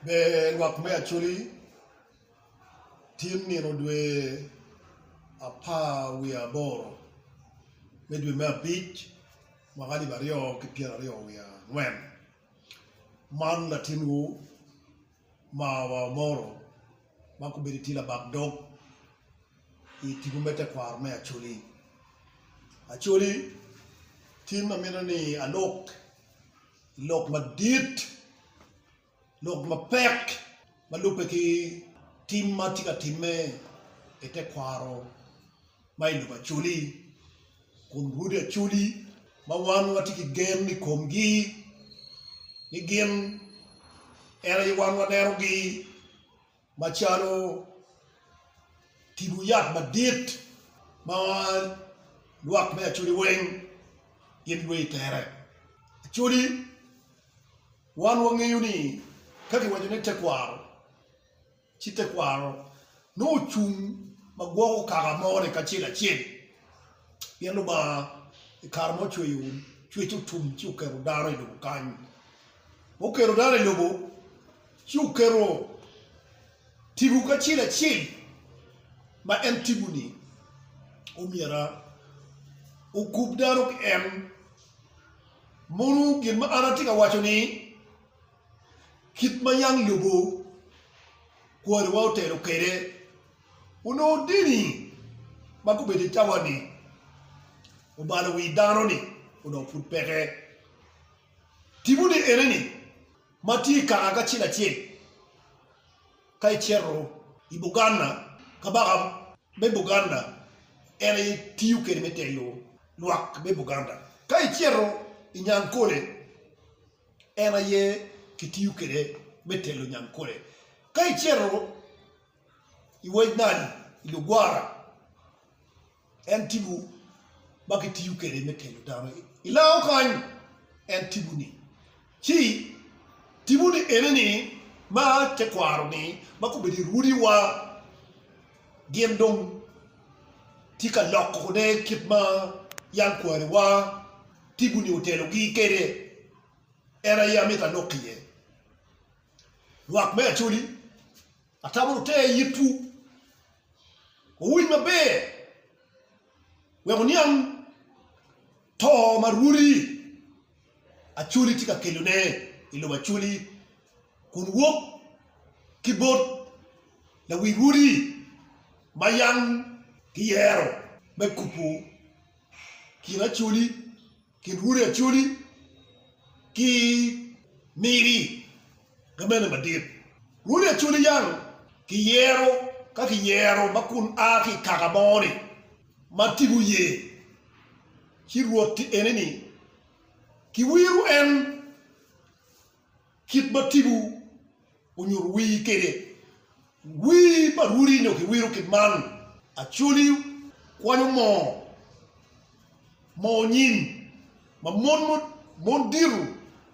Ber lwak me Acholi tin nino dwe apar wiye aboro me dwe me abic mwaka alip aryo ki pyeraryo wiye angwen man latinwu Marwa Omoro ma kobedo tye labak dog i tipo me tekwaro me Acholi. Acholi tin amito ni alok lok madit lok mapek ma lubbe ki tim ma tye ka timme i tekwaro ma i lobo Acholi kun rwodi Acholi ma wan watye ki gen i komgi ni gin en aye wan wanenogi macalo tipo yat madit ma lwak me Acholi weng gin ywe i tere. Acholi wan wangeyo ni ka kiwaco ni tekwaro ci tekwaro nongo ocung ma gwoko kaka moni kacel acel pien Lubanga i kare ma ocweyo cwec otum ci oketo dano i lobo kany oketo dano i lobo ci oketo tipo kacel acel ma en tipo-ni omyero okub dano ki en mono gin ma an atye ka waco-ni kit ma yang lobo kwariwa otelo kwede onongo dini ma gubedo i cawa-ni obalo wi dano-ni onongo pud peke tipo-ni ene-ni ma tye i kaka kacel acel ka icito i Buganda, kabaka me Buganda en aye tiyo kwede me telo lwak me Buganda. Ka icito i Nyankole en aye kitiyo kwede me telo Nyankole. Ka icito i Wajnal i Lugwara En tipo ma kitiyo kwede me telo dano i lango kany en tipo-ni. Ci tipo-ni ene-ni ma tekwaro-ni ma kobedo i rwodiwa gin dong tye ka lokone kit ma yam kwariwa tipo-ni otelogi kwede en aye amito alok iye. Lwak me Acholi atamo ni wuter itwu wuwiny maber wek wuniang to ma rwodi Acholi tye ka kelone i lobo Acholi kun wok ki bot lawi rwodi ma yam kiyero me kubo kin Acholi kin rwodi Acholi ki Miri gamente madit. Rwodi Acholi yang kiyero ka kiyero ma kun a ki i kaka mo-ni ma tipo ye ci rwot-ti ene-ni kiwiro en kit ma tipo onyuto wir kwede. Wir pa rwodi nyo kiwiro kit man, Acholi kwanyo moo, moo nyim ma mon mon dito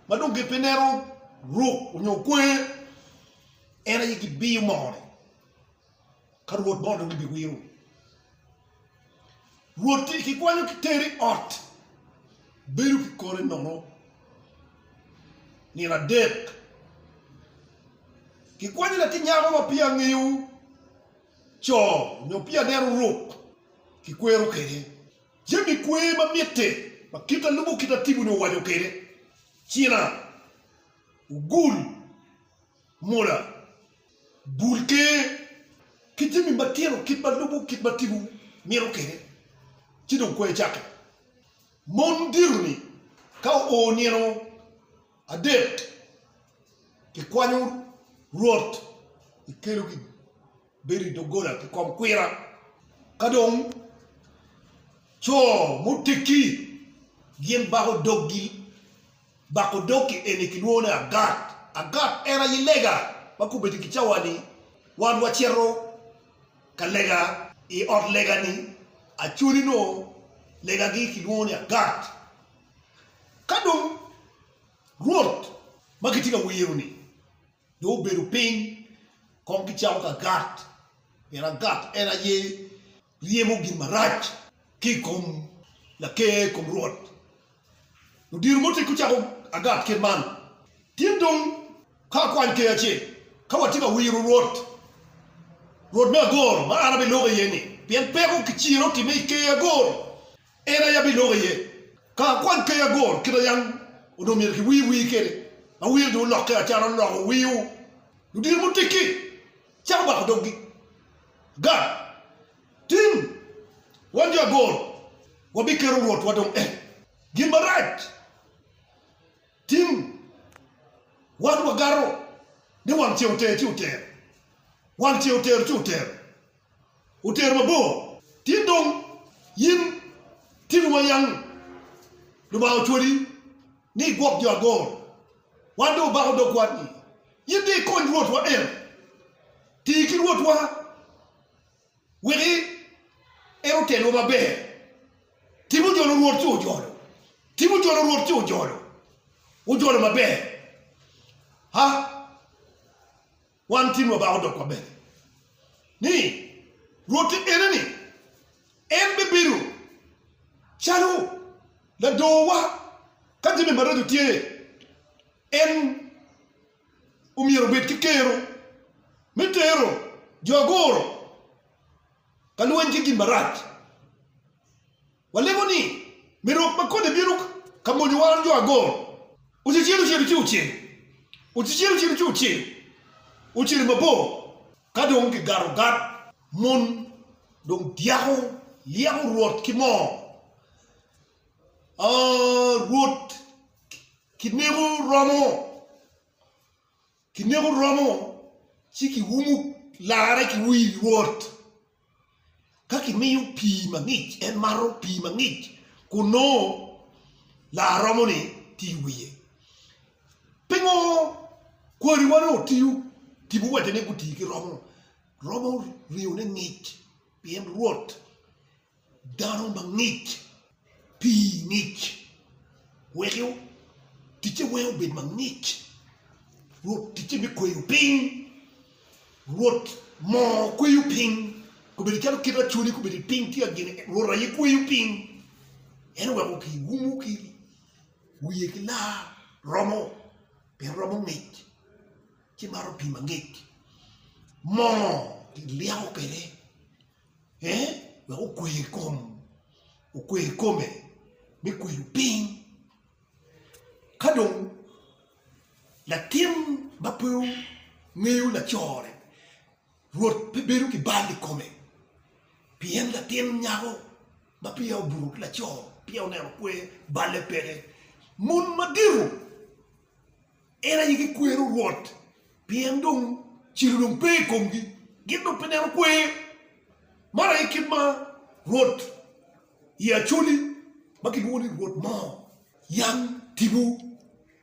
ma dong gin pe neno ruk nyo kwer en aye gibiyo moo-ni ka rwot mo dong gibiwiro. Rwot-ti kikwanyo kitero i ot bedo ki kore nono nino adek. Kikwanyo latin nyako ma peya ngeyo co nyo peya neno ruk kikwero kwede jami kwer ma mitte ma kit ma lubo kit ma tipo-ni owaco kwede, cina, ogul, mola, bul ker ki jami matino kit ma lubo kit ma tipo mito kwede ci dong kwer cakke. Mon dito-ni ka oo nino adek kikwanyo rwot kikelo gibedo i doggola ki kom kwira ka dong co muteggi gin bako doggi bako dog ki eni kilwongo ni agat agat en aye lega ma kobedo ki cawa-ni wan wacito ka lega i ot lega-ni acholi nongo legagi kilwongo ni agat ka dong Rwot ma kitye ka wiro-ni dong obedo piny kong gicako ki agat, pien agat en aye ryemo gin marac ki i kom laker i kom Rwot. Ludito mo tye gucako agat kit man, Tin dong ka akwany ker acel. Ka watye ka wiro Rwot, Rwot me agoro ma an abiloko iye-ni, pien peko ki ciro otimme i ker agoro, en aye abiloko iye. Ka akwany ker agoro kit ma yam onongo myero kiwir wir kwede, ma wir dong olokke acalo loko wir, ludito muteggi cako bako doggi. Gad, Tim, wan jo agoro wabiketo Rwotwa dong en gin marac. Tim, wan wagato ni wang ceng oter ci otero, wang ceng otero ci otero, otero mabor. Tin dong in tipo ma yam Lubanga ocwali ni igwok jo agoro, wan dong wabako dogwa ni in dong ikony Rwotwa ento ti ki Rwotwa wek en otelwa maber. Tim ojolo Rwot ci ojolo. Tim ojolo Rwot ci ojolo. Ojolo maber. Ha? Wan tin wabako dogwa bene ni Rwot ene-ni en bibedo calo ladorwa ka jami maraco tye. En omyero obed ki kero me tero jo agoro ka lweny ki gin marac. Walego ni me rok ma kode bino ka monyo wan jo agoro, ocicel ocito ci ocelo, ocicel ocito ci ocelo, ocelo mabor. Ka dong gigato gat, mon dong dyako lyeko Rwot ki moo. Rwot kineko romo. Kineko romo ci kiumo larre ki wi Rwot. Ka kimiyo pii mangic, en mato pii mangic kun nongo lar romo-ni tye i wiye. Pingo kwariwa nongo tiyo tipo waco ni guti ki romo? Romo ringone ngic pien Rwot Dano mangic, pii ngic, weko ticce weng obed mangic, Rwot ticce me kweyo piny, Rwot moo kweyo piny, obedo calo kit acholi kobedo i piny tye ka gine, Rwot aye kweyo piny, en oweko kiumo ki wiye ki laa romo pien romo ngic ci mato pii mangic, moo kilyeko kwede. Wek okwe kom, okwe kome me kweyo piny. Ka dong latin ma pe ngeyo lacore, Rwot pe bedo ki bal i kome pien latin nyako ma peya obuto ki laco peya oneno kwer balle peke. Mon madito En aye gikwero Rwot, pien dong cilo dong pe i komgi, gin dong pe neno kwer. Man aye kit ma Rwot i Acholi ma kilwongo ni Rwot moo yam tipo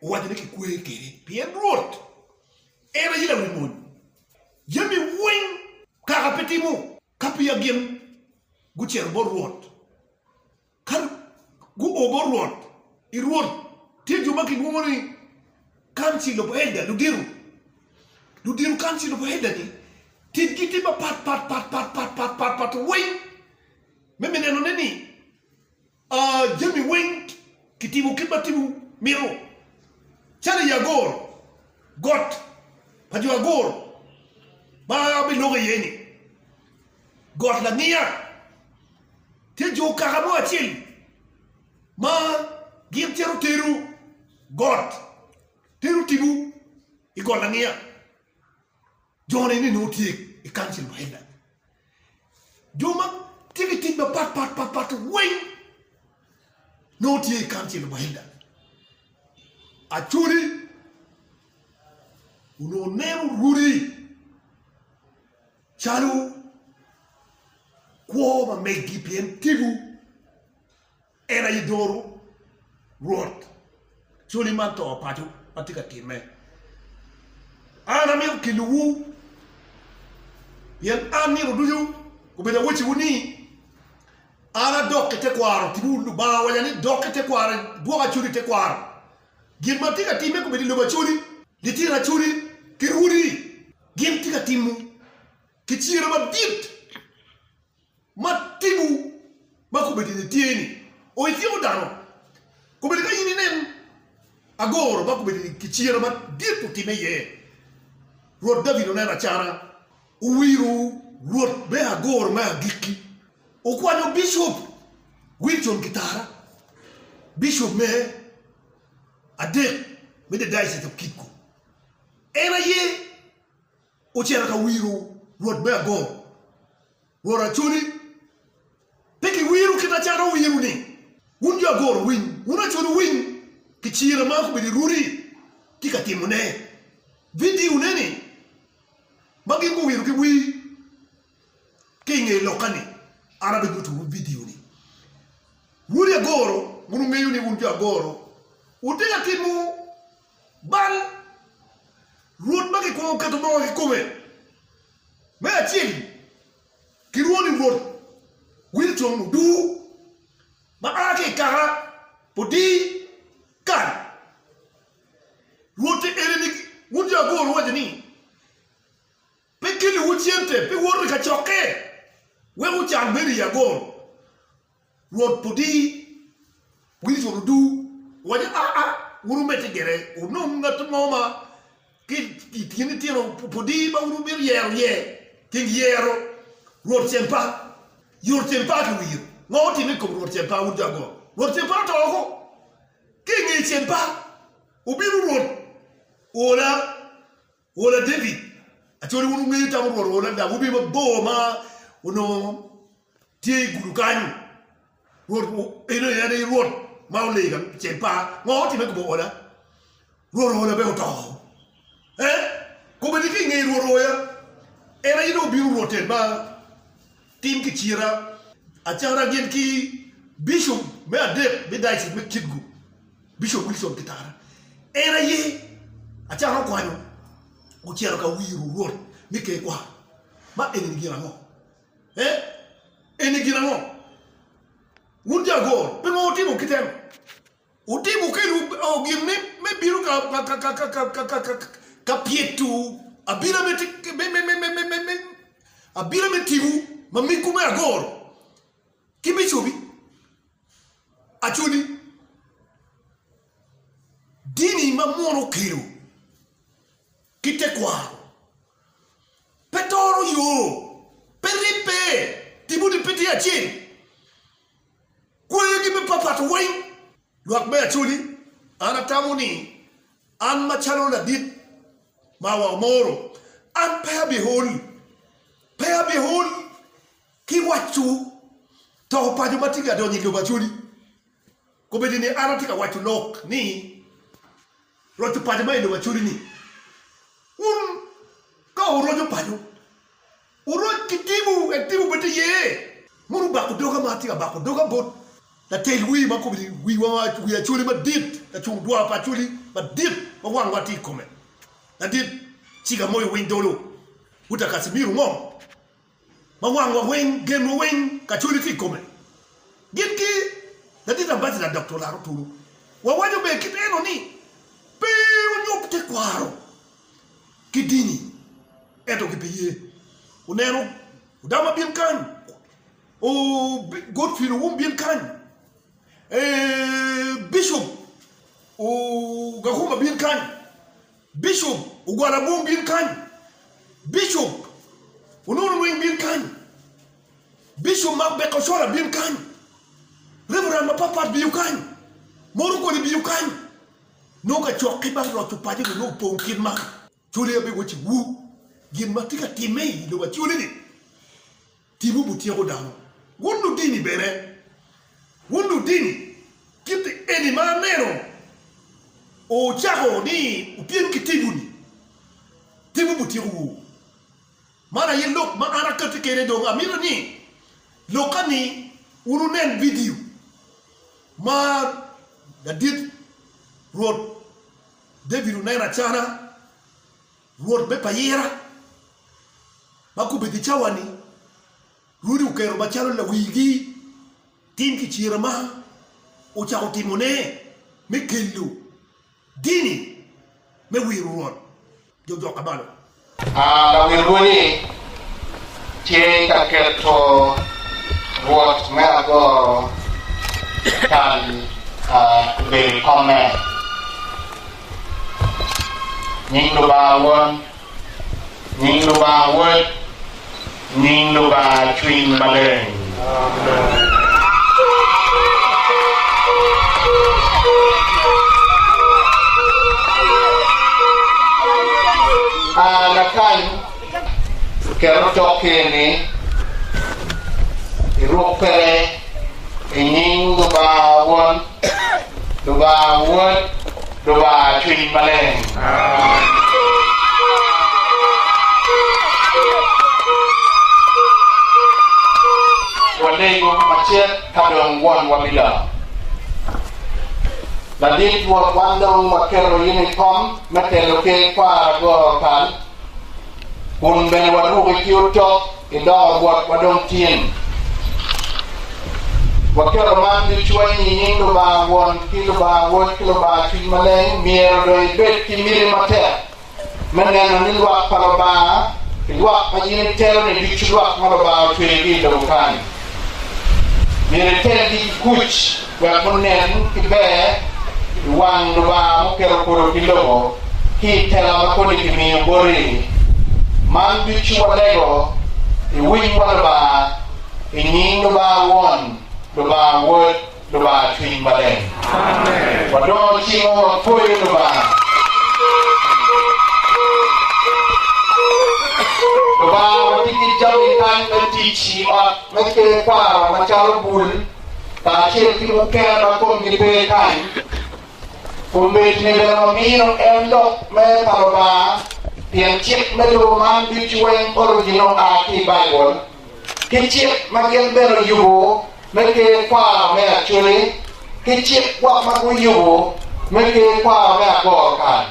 owaco ni kikwer kwede, pien Rwot en aye lawimony. Jami weng kaka pe timo ka peya gin gucito bot Rwot. Ka guo bot Rwot, i Rwot tye jo ma kilwongo ni Council of Elder, ludito. Ludito Council of Elder ni ticgi tye mapat pat pat pat pat pat pat pat weng me me nenone ni jami weng kitimo kit ma tipo mito. Calo i agoro, got pa jo agoro ma abiloko iye-ni, got langiya. Tye jo kaka mo acel ma gin cito tero got, tero tipo i got langiya. Jo-ni ni nongo tye i kancil maila. Jo ma tye ki tic mapat pat pat pat weng nongo tye i kancil maila. Acholi onongo neno rwodi calo kwo ma megi pien tipo en aye doro Rwot coli man to paco ma tye ka timme. An amito kelowu pien an nino ducu obedo awacciwu ni an adok i tekwaro tipo Lubanga owaca ni dok i tekwaro idwok Acholi i tekwaro. Gin ma tye ka timme kobedo i lobo Acholi, litino Acholi ki rwodi gin tye ka timo kicira madit ma tipo ma kobedo-ni tye-ni oityeko dano. Kobedo ka in inen agoro ma kobedo-ni kicira madit otimme iye. Rwot David oneno acana, owiro Rwot me agoro me agikki, okwanyo Bicop Wilson Kitara, Bicop me adek me the Diocese of Kitgum. En aye ocito ka wiro Rwot me agoro. Rwot Acholi, pe kiwiro kit acalo owiro-ni. Wun jo agoro wuwiny, wun Acholi wuwiny kicira ma obedo i rudi tye ka timone. Vidio-ne-ni ma gin guwiro ki wir ki i nge lokka-ni, an abinyutowu vidio-ni. Rudi agoro, wun wungeyo ni wun jo agoro, wutye ka timo bal. Rwot ma kikwongo keto bongo kikome Me acel, kilwongo ni Rwot Wilton Odur ma a ki i kaka Podi Kal. Rwot eni wun jo agoro waco ni pe keliwu cente pi woto i kacokke wek wucan bedo i agoro. Rwot pudi Wilson odu owaco ni, Aa, wun wumedde gire, wunong ngat mo ma ki i kin litino pudi ma wun wumito yero iye, king yero Rwot Cempa. Yot Cempa ki wiro. Ngo otimme i kom Rwot Cempa, wun jo Agor? Rwot Cempa oto woko. Ki i nge Cempa, obino Rwot Ola. Ola David, Acholi wun wungeyo tamo Rwot Ola awobi mabor ma onongo tye i gudo kany. Rwot eno en aye Rwot ma oleyo ka ceng pa. Ngo otimme kobo Ola? Rwot Ola bene oto. Eh? Kobedi ki i nge Rwot Oya, en aye dong obino Rwot en ma tim ki cira acana gin ki Bishop me adek me Diocese me Kitgum. Bicop Wilson Kitara en aye acaka okwanyo ocito ka wiro Rwot me ker kwaro. Ma eni gin ango? Eh? Eni gin ango? Wun jo agoro, pingo wutimo kit eno? Wutimo wukelo gin me bino ka ka ka ka ka ka ka ka pyeto abila me me me me me me me abila me tipo ma migwu me agoro ki bicobi. Acholi, dini ma muno okelo ki tekwaro pe toro yo, pe ribbe, tiponi pe tye acel, kwergi bene patpat weng. Lwak me Acholi, an atamo ni an macalo ladit ma wamoro, an pe abiol, pe abiol Ki waco to paco ma tye ka donyo i lobo Acholi, kombeddi ni an atye ka waco lok ni roco paco ma i lobo Acholi ni wun ka wuroco paco wuroc ki tipo wek tipo bed iye. Mono obako doga ma atye ka bako doga bot latel wi ma kombeddi wi Acholi madit lacung dwar pa Acholi madit ma wangwa tye i kome ladit Ciga Moyo Winy Dolo Wuta Kacimiru Ngom ma wangwa weng, genwa weng kacoli tye i kome. Gin ki ladit ambassador Doktor Olara Otunu wawaco bene kit eno ni pe wunyub tekwaro ki dini ento gipe ye. Wuneno Odama bin kany, Godfrey Owum bin kany, Bishop Gahuma bin kany. Bicop ogwalo abwong bin kany, Bicop onono nweng bin kany, Bicop Mark Beko Cola bin kany, Reverend mapatpat biyo kany, Moro kodi biyo kany, nongo kacokke man roco paco ni nongo opong kit man. Coli abiwacci wu gin ma tye ka timme i lobo Acholi ni. Tipo butyeko dano. Wun ludini bene, wun ludini, kit eni ma aneno wucako ni wupyem ki tipo-ni, tipo butyekowu. Man aye lok ma an akatti kwede dong amito ni lokka-ni wun wunen vidio ma ladit Rwot David oneno acana, Rwot me Payira. Ma kobedo i cawa-ni, Rudi oketo macalo lawigi tim kicira ma ocako timone me kelo dini me wiro Rwot jo jok malo. Lawil rwodi tye ka keto Rwot me agoro tal obedo i komme. Nying Lubanga Won. Nying Lubanga Wod, nying Lubanga Cwiny Maleng. A Lakany keto cok-ki-ni i ruk kwede i nying Lubanga Won, Lubanga Wod, Lubanga Cwiny Maleng. Walego macek ka dong wonwa bilok. Ladit Rwot wan dong waketo in i kom me telo ker kwara goro kal, kun bene waruki ki otok idoko Rwotwa dong tin. Waketo man ducu wa i nying Lubanga Won ki Lubanga Wod ki Lubanga Cwiny Maleng, myero dong ibed ki miti matek me neno ni lwak pa Lubanga ki lwak ma in itelo-ni ducu lwak ma Lubanga ocweyogi i lobo kany. Myero itelgi ki kuc wek gunen ki ber i wang Lubanga muketo polo ki lobo ki i tela ma koni kimiyo boti. Man ducu walego i winywa Lubanga, i nying Lubanga Won, Lubanga Wod, Lubanga Cwiny Maleng. Wadongo cingwa wapwoyo Lubanga. Lubanga watye ki jami kany me tic i ot me ker kwaro macalo bul kacel ki mukene ma komgi pe kany. Kombeddi bene wamino en lok me pa Lubanga pien cik me lobo man ducu weng origin oa ki i Baibul ki cik ma gin bene oyubo me ker kwaro me Acholi ki cik gwok ma guyubo me ker kwaro me Agoro kany,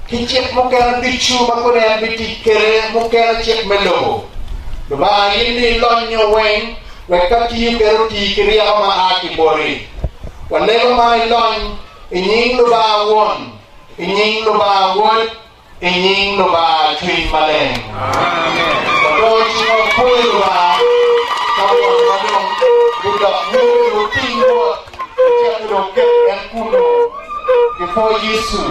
ki cik mukene ducu ma koni en bitic kwede mukene cik me lobo. Lubanga in dong ilonyo weng wek ka tiyo kwede oti ki ryeko ma a ki boti. Walego ma ilony i nying Lubanga Won, i nying Lubanga Wod, I nying Lubanga Cwiny Maleng. Wadongo cingwa wapwoyo Lubanga ka wonwa dong gudok nyuto luting Rwot ecito dong ket en kunnu. Gipwo Yecu.